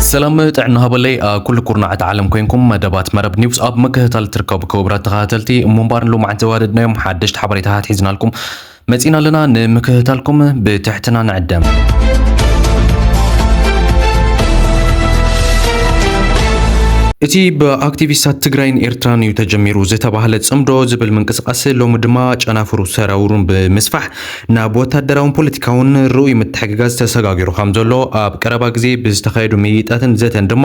ሰላም ጥዕና ሃበለይ ኣብ ኩሉ ኩርናዓት ዓለም ኮይንኩም መደባት መረብ ኒውስ ኣብ ምክትታል ትርከቡ ክቡራት ተኸታተልቲ፣ እሞ እምበኣር ንሎማዓንቲ ዘዋደድናዮም ሓደሽቲ ሓበሬታታት ሒዝናልኩም መጺና ኣለና። ንምክትታልኩም ብትሕትና ንዕደም። እቲ ብኣክቲቪስታት ትግራይን ኤርትራን እዩ ተጀሚሩ ዝተባህለ ጽምዶ ዝብል ምንቅስቃስ ሎሚ ድማ ጨናፍሩ ሰራውሩን ብምስፋሕ ናብ ወታደራውን ፖለቲካውን ርኡይ ምትሕግጋዝ ተሰጋጊሩ ከም ዘሎ ኣብ ቀረባ ግዜ ብዝተኻየዱ ምይይጣትን ዘተን ድማ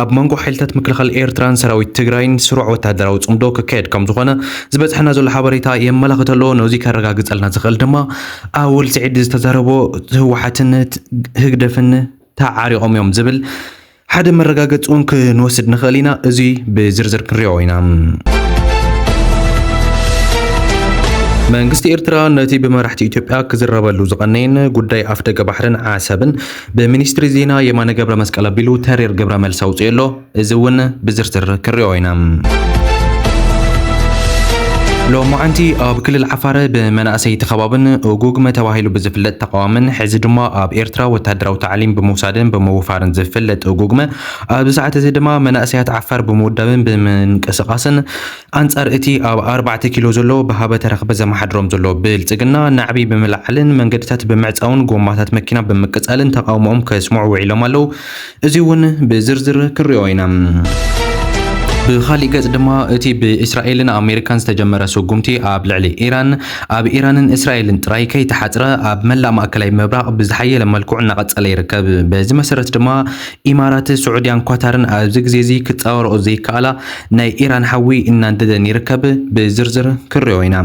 ኣብ መንጎ ሓይልታት ምክልኻል ኤርትራን ሰራዊት ትግራይን ስሩዕ ወታደራዊ ጽምዶ ክካየድ ከም ዝኾነ ዝበጽሐና ዘሎ ሓበሬታ የመላኽት ኣሎ። ነዚ ከረጋግጸልና ዝኽእል ድማ ኣወል ስዒድ ዝተዛረቦ ህወሓትን ህግደፍን ተዓሪቖም እዮም ዝብል ሓደ መረጋገጺ እውን ክንወስድ ንኽእል ኢና። እዚ ብዝርዝር ክንሪኦ ኢና። መንግስቲ ኤርትራ ነቲ ብመራሕቲ ኢትዮጵያ ክዝረበሉ ዝቐነየን ጉዳይ ኣፍደገ ባሕርን ዓሰብን ብሚኒስትሪ ዜና የማነ ገብረ መስቀል ኣቢሉ ተሪር ግብረ መልሲ ኣውፅኡ ኣሎ። እዚ እውን ብዝርዝር ክንሪኦ ኢና። ሎማዓንቲ ኣብ ክልል ዓፋር ብመናእሰይ ተኸባብን ኡጉግመ ተባሂሉ ብዝፍለጥ ተቃዋምን ሕዚ ድማ ኣብ ኤርትራ ወታደራዊ ታዕሊም ብምውሳድን ብምውፋርን ዝፍለጥ ኡጉግመ ኣብዚ ሰዓት እዚ ድማ መናእሰያት ዓፋር ብምውዳብን ብምንቅስቃስን ኣንጻር እቲ ኣብ ኣርባዕተ ኪሎ ዘሎ ብሃበ ተረኽበ ዘመሓድሮም ዘሎ ብልጽግና ናዕቢ ብምልዓልን መንገድታት ብምዕጻውን ጎማታት መኪና ብምቅጻልን ተቃውሞኦም ከስምዑ ውዒሎም ኣለዉ። እዚ እውን ብዝርዝር ክንሪኦ ኢና። ብኻሊእ ገጽ ድማ እቲ ብእስራኤልን ኣሜሪካን ዝተጀመረ ስጉምቲ ኣብ ልዕሊ ኢራን ኣብ ኢራንን እስራኤልን ጥራይ ከይተሓጽረ ኣብ መላእ ማእከላይ ምብራቕ ብዝሓየለ መልክዑ እናቐጸለ ይርከብ። በዚ መሰረት ድማ ኢማራት፣ ስዑድያን ኳታርን ኣብዚ ግዜ እዚ ክጻወርኦ ዘይከኣላ ናይ ኢራን ሓዊ እናንደደን ይርከብ። ብዝርዝር ክንሪኦ ኢና።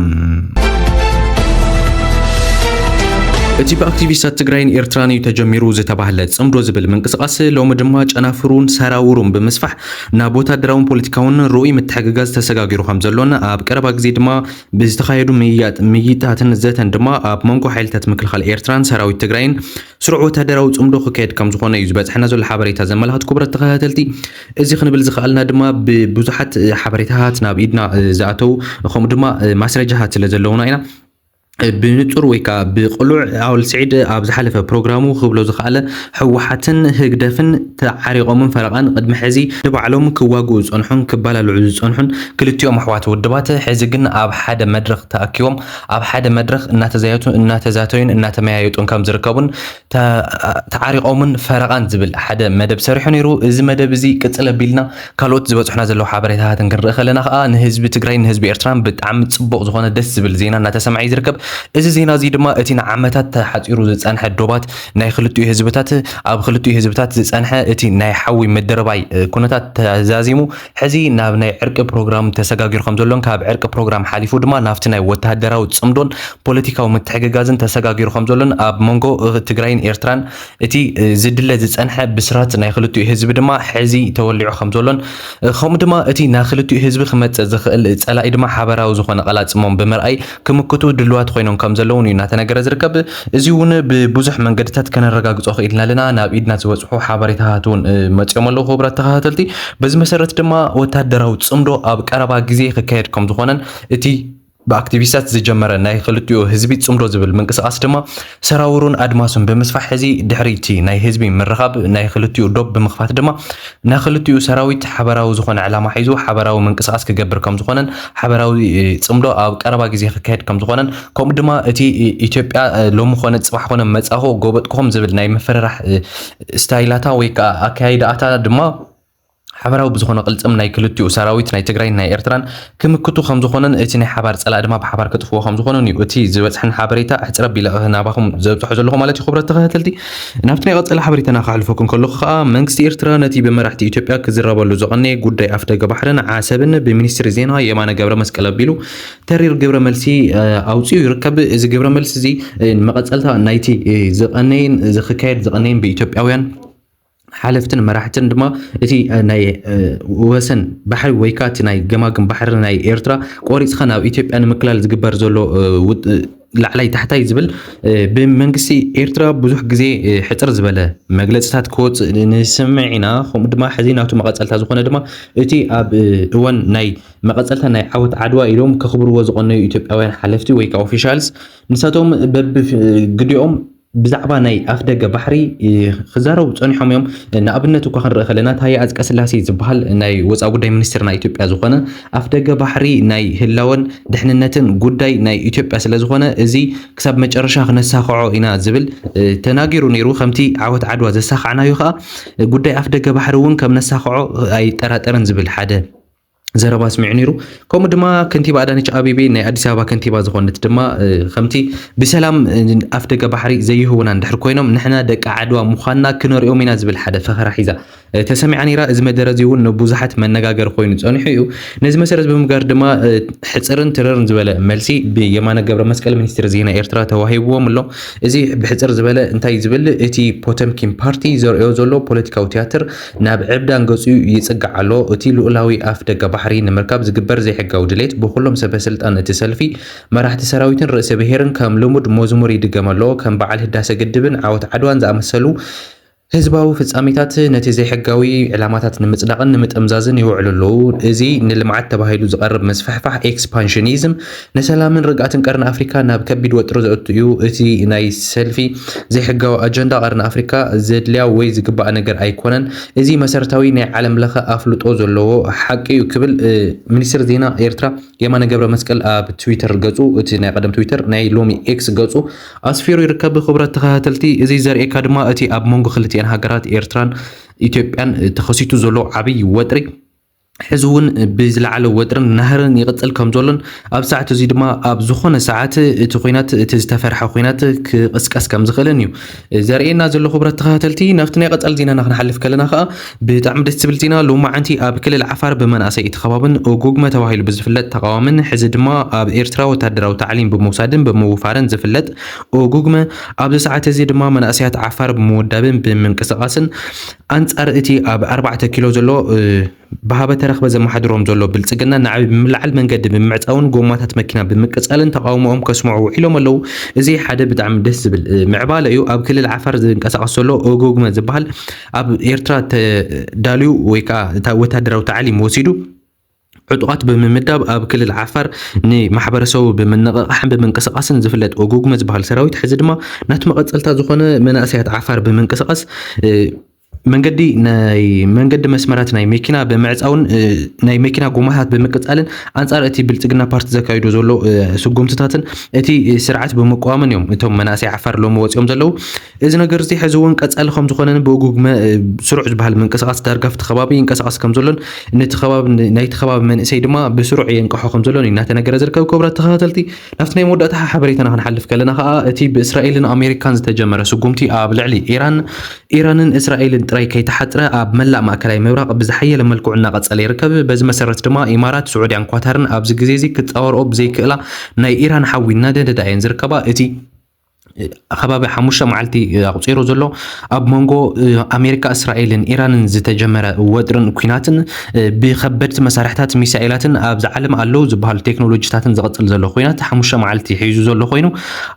እቲ ብኣክቲቪስታት ትግራይን ኤርትራን እዩ ተጀሚሩ ዝተባህለ ጽምዶ ዝብል ምንቅስቃስ ሎሚ ድማ ጨናፍሩን ሰራውሩን ብምስፋሕ ናብ ወታደራውን ፖለቲካውን ርኡይ ምትሕግጋዝ ተሰጋጊሩ ከም ዘሎን ኣብ ቀረባ ግዜ ድማ ብዝተኻየዱ ምይይጣትን ዘተን ድማ ኣብ መንጎ ሓይልታት ምክልኻል ኤርትራን ሰራዊት ትግራይን ስሩዕ ወታደራዊ ጽምዶ ክካየድ ከም ዝኾነ እዩ ዝበጽሐና ዘሎ ሓበሬታ ዘመላኽት። ክቡራት ተኸታተልቲ፣ እዚ ክንብል ዝኸኣልና ድማ ብብዙሓት ሓበሬታታት ናብ ኢድና ዝኣተው ከምኡ ድማ ማስረጃታት ስለ ዘለውና ኢና። ብንጹር ወይ ከዓ ብቕሉዕ ኣወል ስዒድ ኣብ ዝሓለፈ ፕሮግራሙ ክብሎ ዝኸኣለ ህወሓትን ህግደፍን ተዓሪቖምን ፈረቓን ቅድሚ ሕዚ ንባዕሎም ክዋግኡ ዝጸንሑን ክባላልዑ ዝጸንሑን ክልቲኦም ኣሕዋት ውድባት ሕዚ ግን ኣብ ሓደ መድረኽ ተኣኪቦም ኣብ ሓደ መድረኽ እናተዛየቱ እናተዛተዩን እናተመያየጡን ከም ዝርከቡን ተዓሪቖምን ፈረቓን ዝብል ሓደ መደብ ሰሪሑ ነይሩ። እዚ መደብ እዚ ቅጽል ኣቢልና ካልኦት ዝበጽሑና ዘለዉ ሓበሬታታትን ክንርኢ ከለና ከዓ ንህዝቢ ትግራይ ንህዝቢ ኤርትራን ብጣዕሚ ጽቡቕ ዝኾነ ደስ ዝብል ዜና እናተሰምዐ እዩ ዝርከብ። እዚ ዜና እዚ ድማ እቲ ንዓመታት ተሓጺሩ ዝጸንሐ ዶባት ናይ ክልቲኡ ህዝብታት ኣብ ክልቲኡ ህዝብታት ዝጸንሐ እቲ ናይ ሓዊ ምድርባይ ኩነታት ተዛዚሙ ሕዚ ናብ ናይ ዕርቂ ፕሮግራም ተሰጋጊሩ ከም ዘሎን ካብ ዕርቂ ፕሮግራም ሓሊፉ ድማ ናብቲ ናይ ወታደራዊ ጽምዶን ፖለቲካዊ ምትሕግጋዝን ተሰጋጊሩ ከም ዘሎን ኣብ መንጎ ትግራይን ኤርትራን እቲ ዝድለ ዝጸንሐ ብስራት ናይ ክልቲኡ ህዝቢ ድማ ሕዚ ተወሊዑ ከም ዘሎን ከምኡ ድማ እቲ ናይ ክልቲኡ ህዝቢ ክመጽእ ዝኽእል ጸላኢ ድማ ሓበራዊ ዝኾነ ቀላጽሞም ብምርኣይ ክምክቱ ድልዋት ኮይኖም ከም ዘለውን እዩ እናተነገረ ዝርከብ። እዚ እውን ብብዙሕ መንገድታት ከነረጋግጾ ክኢልና ኣለና። ናብ ኢድና ዝበጽሑ ሓበሬታታት እውን መጽኦም ኣለዉ። ክቡራት ተኸታተልቲ፣ በዚ መሰረት ድማ ወታደራዊ ጽምዶ ኣብ ቀረባ ግዜ ክካየድ ከም ዝኾነን እቲ ብኣክቲቪስታት ዝጀመረ ናይ ክልቲኡ ህዝቢ ጽምዶ ዝብል ምንቅስቃስ ድማ ሰራውሩን ኣድማሱን ብምስፋሕ ሕዚ ድሕሪ እቲ ናይ ህዝቢ ምርኻብ ናይ ክልቲኡ ዶብ ብምኽፋት ድማ ናይ ክልቲኡ ሰራዊት ሓበራዊ ዝኾነ ዕላማ ሒዙ ሓበራዊ ምንቅስቃስ ክገብር ከም ዝኾነን ሓበራዊ ጽምዶ ኣብ ቀረባ ግዜ ክካየድ ከም ዝኾነን ከምኡ ድማ እቲ ኢትዮጵያ ሎሚ ኮነ ጽባሕ ኮነ መጻኹ ጎበጥኩኹም ዝብል ናይ ምፍርራሕ ስታይላታ ወይ ከዓ ኣካይዳኣታ ድማ ሓበራዊ ብዝኾነ ቅልጽም ናይ ክልቲኡ ሰራዊት ናይ ትግራይን ናይ ኤርትራን ክምክቱ ከም ዝኾነን እቲ ናይ ሓባር ጸላእ ድማ ብሓባር ክጥፍዎ ከም ዝኾነን እዩ እቲ ዝበጽሐን ሓበሬታ። ሕጽር ኣቢለ ናባኹም ዘብጽሖ ዘለኹ ማለት እዩ። ክቡራት ተኸታተልቲ፣ ናብቲ ናይ ቀጸለ ሓበሬታና ክሓልፈኩም ከለኹ ከዓ መንግስቲ ኤርትራ ነቲ ብመራሕቲ ኢትዮጵያ ክዝረበሉ ዝቐነየ ጉዳይ ኣፍደገ ባሕርን ዓሰብን ብሚኒስትሪ ዜና የማነ ገብረ መስቀል ኣቢሉ ተሪር ግብረ መልሲ ኣውፅኡ ይርከብ። እዚ ግብረ መልሲ እዚ መቐጸልታ ናይቲ ዝቐነየን ዝክካየድ ዝቐነየን ብኢትዮጵያውያን ሓለፍትን መራሕትን ድማ እቲ ናይ ወሰን ባሕሪ ወይ ከዓ እቲ ናይ ገማግም ባሕሪ ናይ ኤርትራ ቆሪፅካ ናብ ኢትዮጵያ ንምክላል ዝግበር ዘሎ ላዕላይ ታሕታይ ዝብል ብመንግስቲ ኤርትራ ብዙሕ ግዜ ሕፅር ዝበለ መግለፅታት ክወፅእ ንስምዕ ኢና። ከምኡ ድማ ሕዚ ናቱ መቐፀልታ ዝኾነ ድማ እቲ ኣብ እዋን ናይ መቐፀልታ ናይ ዓወት ዓድዋ ኢሎም ከኽብርዎ ዝቐነዩ ኢትዮጵያውያን ሓለፍቲ ወይ ከዓ ኦፊሻልስ ንሳቶም በብግዲኦም ብዛዕባ ናይ ኣፍደገ ባሕሪ ክዛረቡ ጸኒሖም እዮም። ንኣብነት እኳ ክንርኢ ከለና፣ ታየ ኣጽቀስላሴ ዝበሃል ናይ ወጻኢ ጉዳይ ሚኒስትር ናይ ኢትዮጵያ ዝኾነ፣ ኣፍደገ ባሕሪ ናይ ህላወን ድሕንነትን ጉዳይ ናይ ኢትዮጵያ ስለ ዝኾነ፣ እዚ ክሳብ መጨረሻ ክነሳኽዖ ኢና ዝብል ተናጊሩ ነይሩ። ከምቲ ዓወት ዓድዋ ዘሳኻዕናዮ ከኣ፣ ጉዳይ ኣፍደገ ባሕሪ እውን ከም ነሳኽዖ ኣይጠራጠርን ዝብል ሓደ ዘረባ ኣስሚዑ ነይሩ። ከምኡ ድማ ከንቲባ ኣዳነች ኣቤቤ፣ ናይ ኣዲስ ኣበባ ከንቲባ ዝኾነት ድማ፣ ከምቲ ብሰላም ኣፍደገ ባሕሪ ዘይህቡና እንድሕር ኮይኖም፣ ንሕና ደቂ ዓድዋ ምዃንና ክነርእዮም ኢና ዝብል ሓደ ፈኸራ ሒዛ ተሰሚዓ ነይራ። እዚ መደረ እዚ እውን ንብዙሓት መነጋገሪ ኮይኑ ጸኒሑ እዩ። ነዚ መሰረት ብምግባር ድማ፣ ሕጽርን ትርርን ዝበለ መልሲ ብየማነ ገብረ መስቀል፣ ሚኒስትር ዜና ኤርትራ፣ ተዋሂብዎም ኣሎ። እዚ ብሕጽር ዝበለ እንታይ ዝብል፣ እቲ ፖተምኪን ፓርቲ ዘርእዮ ዘሎ ፖለቲካዊ ቲያትር ናብ ዕብዳን ገጹ ይጽጋዕ ኣሎ። እቲ ልኡላዊ ኣፍ ደገ ባሕሪ ንምርካብ ዝግበር ዘይሕጋዊ ድሌት ብኹሎም ሰበ ስልጣን እቲ ሰልፊ፣ መራሕቲ ሰራዊትን ርእሰ ብሔርን ከም ልሙድ መዝሙር ይድገም ኣሎ። ከም በዓል ህዳሰ ግድብን ዓወት ዓድዋን ዝኣመሰሉ ህዝባዊ ፍጻሜታት ነቲ ዘይሕጋዊ ዕላማታት ንምጽዳቕን ንምጥምዛዝን ይውዕሉ ኣለዉ። እዚ ንልምዓት ተባሂሉ ዝቐርብ ምስፍሕፋሕ፣ ኤክስፓንሽኒዝም፣ ንሰላምን ርግኣትን ቀርኒ ኣፍሪካ ናብ ከቢድ ወጥሪ ዘእቱ እዩ። እቲ ናይ ሰልፊ ዘይሕጋዊ ኣጀንዳ ቀርኒ ኣፍሪካ ዘድልያ ወይ ዝግባእ ነገር ኣይኮነን። እዚ መሰረታዊ ናይ ዓለም ለኸ ኣፍልጦ ዘለዎ ሓቂ እዩ ክብል፣ እ፣ ሚኒስትር ዜና ኤርትራ የማነ ገብረ መስቀል ኣብ ትዊተር ገጹ፣ እቲ ናይ ቀደም ትዊተር፣ ናይ ሎሚ ኤክስ ገጹ ኣስፊሩ ይርከብ። ክቡራት ተኸታተልቲ፣ እዚ ዘርእየካ ድማ እቲ ኣብ መንጎ ክልቲኣን ሃገራት ኤርትራን ኢትዮጵያን ተኸሲቱ ዘሎ ዓብዪ ወጥሪ፣ ሕዚ እውን ብዝለዓለ ወጥርን ናህርን ይቕጽል ከም ዘሎን፣ ኣብ ሰዓት እዚ ድማ ኣብ ዝኾነ ሰዓት እቲ ኲናት፣ እቲ ዝተፈርሐ ኲናት ክቕስቀስ ከም ዝኽእልን እዩ ዘርእየና ዘሎ። ክቡራት ተኸታተልቲ፣ ናብቲ ናይ ቀጻሊ ዜናና ክንሓልፍ ከለና ከኣ፣ ብጣዕሚ ደስ ዝብል ዜና፣ ሎማዓንቲ ኣብ ክልል ዓፋር ብመናእሰይ እቲ ከባብን ኦጉግመ ተባሂሉ ብዝፍለጥ ተቃዋምን፣ ሕዚ ድማ ኣብ ኤርትራ ወታደራዊ ታዕሊም ብምውሳድን ብምውፋርን ዝፍለጥ ኦጉግመ፣ ኣብዚ ሰዓት እዚ ድማ መናእሰያት ዓፋር ብምውዳብን ብምንቅስቃስን ኣንጻር እቲ ኣብ ኣርባዕተ ኪሎ ዘሎ፣ እ፣ ብሃበ ተረኽበ ዘመሓድሮም ዘሎ ብልጽግና ንዓቢ ብምልዓል መንገዲ ብምዕጻውን ጎማታት መኪና ብምቅጻልን ተቃውሞኦም ከስምዑ ውዒሎም ኣለዉ። እዚ ሓደ ብጣዕሚ ደስ ዝብል፣ እ፣ ምዕባለ እዩ። ኣብ ክልል ዓፋር ዝንቀሳቐስ ዘሎ ኦጎግመ ዝበሃል ኣብ ኤርትራ ተዳልዩ ወይ ከዓ እታ ወታደራዊ ታዕሊም ወሲዱ ዕጡቓት ብምምዳብ ኣብ ክልል ዓፋር ንማሕበረሰቡ ብምንቕቓሕን ብምንቅስቃስን ዝፍለጥ ኦጎግመ ዝበሃል ሰራዊት፣ ሕዚ ድማ ናቲ መቐጸልታ ዝኾነ መናእሰያት ዓፋር ብምንቅስቃስ፣ እ፣ መንገዲ ናይ መንገዲ መስመራት ናይ መኪና ብምዕጻውን፣ እ፣ ናይ መኪና ጎማታት ብምቅጻልን ኣንጻር እቲ ብልጽግና ፓርቲ ዘካይዶ ዘሎ፣ እ፣ ስጉምትታትን እቲ ስርዓት ብምቅዋምን እዮም እቶም መናእሰይ ዓፋር ሎሚ ወጺኦም ዘለዉ። እዚ ነገር እዚ ሕዚ እውን ቀጻሊ ከም ዝኾነን ብእጉግመ፣ እ፣ ስሩዕ ዝበሃል ምንቅስቃስ ዳርጋ ኣብቲ ከባቢ ይንቀሳቐስ ከም ዘሎን ነቲ ከባቢ፣ ናይቲ ከባቢ መንእሰይ ድማ ብስሩዕ የንቅሖ ከም ዘሎን እዩ እናተነገረ ዝርከብ። ክቡራት ተኸታተልቲ፣ ናብቲ ናይ መወዳእታ ሓበሬታና ክንሓልፍ ከለና ከኣ፣ እቲ ብእስራኤልን ኣሜሪካን ዝተጀመረ ስጉምቲ ኣብ ልዕሊ ኢራን፣ ኢራንን እስራኤልን ጥራይ ከይተሓጽረ፣ ኣብ መላእ ማእከላይ ምብራቕ ብዝሓየለ መልክዑ እናቐጸለ ይርከብ። በዚ መሰረት ድማ፣ ኢማራት፣ ስዑድያን ኳታርን ኣብዚ ግዜ እዚ ክጻወርኦ ብዘይክእላ ናይ ኢራን ሓዊ እናነደዳ እየን ዝርከባ። እቲ ከባቢ ሓሙሽተ መዓልቲ ኣቑጺሩ ዘሎ ኣብ መንጎ፣ እ፣ ኣሜሪካ፣ እስራኤልን ኢራንን ዝተጀመረ ወጥርን ኲናትን፣ እ፣ ብኸበድቲ መሳርሕታት፣ ሚሳኤላትን ኣብዚ ዓለም ኣለዉ ዝበሃሉ ቴክኖሎጂታትን ዝቕጽል ዘሎ ኲናት ሓሙሽተ መዓልቲ ሒዙ ዘሎ ኮይኑ፣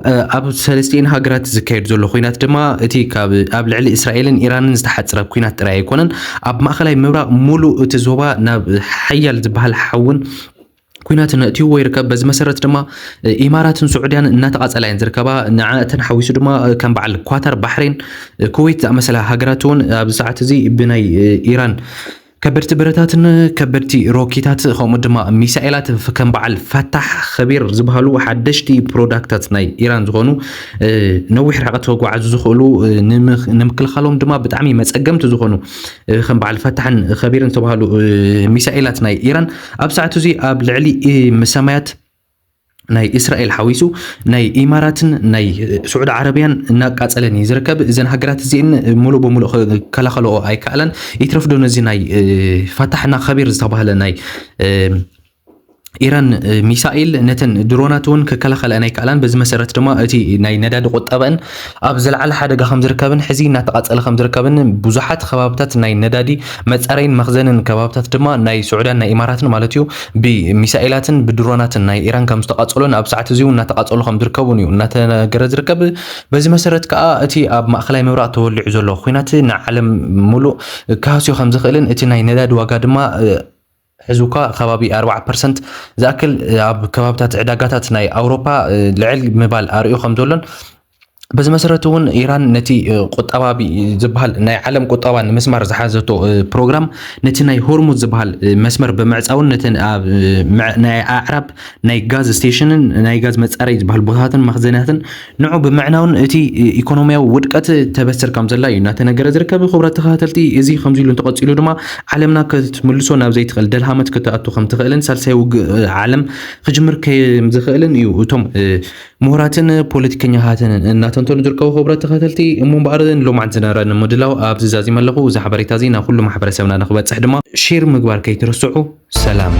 እ፣ ኣብ ሰለስቲኤን ሃገራት ዝካየድ ዘሎ ኲናት ድማ እቲ ካብ፣ ኣብ ልዕሊ እስራኤልን ኢራንን ዝተሓጽረ ኲናት ጥራይ ኣይኮነን። ኣብ ማእከላይ ምብራቕ፣ ሙሉእ እቲ ዞባ ናብ ሓያል ዝበሃል ሓውን ኲናት ነእትይዎ ይርከብ። በዚ መሰረት ድማ፣ እ፣ ኢማራትን ስዑድያን እናተቓጸላ እየን ዝርከባ። ንዓተን ሓዊሱ ድማ፣ እ፣ ከም በዓል ኳታር፣ ባሕሬን፣ እ፣ ኩዌት ዝኣመሰላ ሃገራት እውን ኣብዚ ሰዓት እዚ ብናይ፣ እ፣ ኢራን ከበድቲ ብረታትን ከበድቲ ሮኬታት፣ ከምኡ ድማ ሚሳኤላት፣ ፍ-፣ ከም በዓል ፈታሕ፣ ኸቢር ዝበሃሉ ሓደሽቲ ፕሮዳክታት ናይ ኢራን ዝኾኑ፣ እ፣ ነዊሕ ርሕቀት ከጓዓዙ ዝኽእሉ፣ እ፣ ንምኽ-፣ ንምክልኻሎም ድማ ብጣዕሚ መጸገምቲ ዝኾኑ፣ እ፣ ከም በዓል ፈታሕን ኸቢርን ዝተባህሉ፣ እ፣ ሚሳኤላት ናይ ኢራን ኣብ ሰዓት እዚ ኣብ ልዕሊ፣ እ፣ ሰማያት ናይ እስራኤል ሓዊሱ ናይ ኢማራትን ናይ ስዑዲ ዓረብያን እናቃጸለን እዩ ዝርከብ። እዘን ሃገራት እዚአን ሙሉእ ብሙሉእ ክከላኸልኦ ኣይከኣላን። ይትረፍ ዶ ነዚ ናይ፣ እ፣ ፈታሕና ኸቢር ዝተባህለ ናይ፣ እ፣ ኢራን፣ እ፣ ሚሳኤል ነተን ድሮናት እውን ክከላኸልአን ኣይከኣላን። በዚ መሰረት ድማ እቲ ናይ ነዳዲ ቁጠበአን ኣብ ዝለዓለ ሓደጋ ከም ዝርከብን ሕዚ እናተቓጸለ ከም ዝርከብን ብዙሓት ከባብታት ናይ ነዳዲ መጻረይን መኽዘንን ከባብታት ድማ ናይ ስዑዳን ናይ ኢማራትን ማለት እዩ ብሚሳኤላትን ብድሮናትን ናይ ኢራን ከም ዝተቓጸሎን ኣብ ሰዓት እዚ እውን እናተቓጸሉ ከም ዝርከቡን እዩ እናተነገረ ዝርከብ። በዚ መሰረት ከኣ እቲ ኣብ ማእከላይ ምብራቕ ተወሊዑ ዘሎ ኲናት ንዓለም ሙሉእ ክሃስዮ ከም ዝኽእልን እቲ ናይ ነዳዲ ዋጋ ድማ፣ እ፣ ሕዚ እኳ ከባቢ ኣርባዓ ፐርሰንት ዝኣክል ኣብ ከባብታት ዕዳጋታት ናይ ኣውሮፓ፣ እ፣ ልዕል ምባል ኣርእዩ ከም ዘሎን በዚ መሰረት እውን ኢራን ነቲ ቁጠባዊ ዝበሃል ናይ ዓለም ቁጠባ ንምስማር ዝሓዘቶ ፕሮግራም ነቲ ናይ ሆርሙዝ ዝበሃል መስመር ብምዕፃውን ነቲ ናይ ኣዕራብ ናይ ጋዝ ስቴሽንን ናይ ጋዝ መፃረይ ዝበሃል ቦታትን መኽዘናትን ንዑ ብምዕናውን እቲ ኢኮኖሚያዊ ውድቀት ተበስር ከም ዘላ እዩ እናተነገረ ዝርከብ። ክቡራት ተኸታተልቲ፣ እዚ ከምዚ ኢሉ እንተቐፂሉ ድማ ዓለምና ክትምልሶ ናብ ዘይትኽእል ደልሃመት ክትኣቱ ከም ትኽእልን ሳልሳይ ውግእ ዓለም ክጅምር ከም ዝኽእልን እዩ እቶም ምሁራትን ፖለቲከኛታትን እናተንተኑ ዝርከቡ። ክቡራት ተኸታተልቲ፣ እሞ እምበኣር ንሎማዓንቲ ዝነበረኒ ምድላው ኣብዚ ዛዚመ ኣለኹ። እዚ ሓበሬታ እዚ ናብ ኩሉ ማሕበረሰብና ንክበፅሕ ድማ ሼር ምግባር ከይትርስዑ። ሰላም።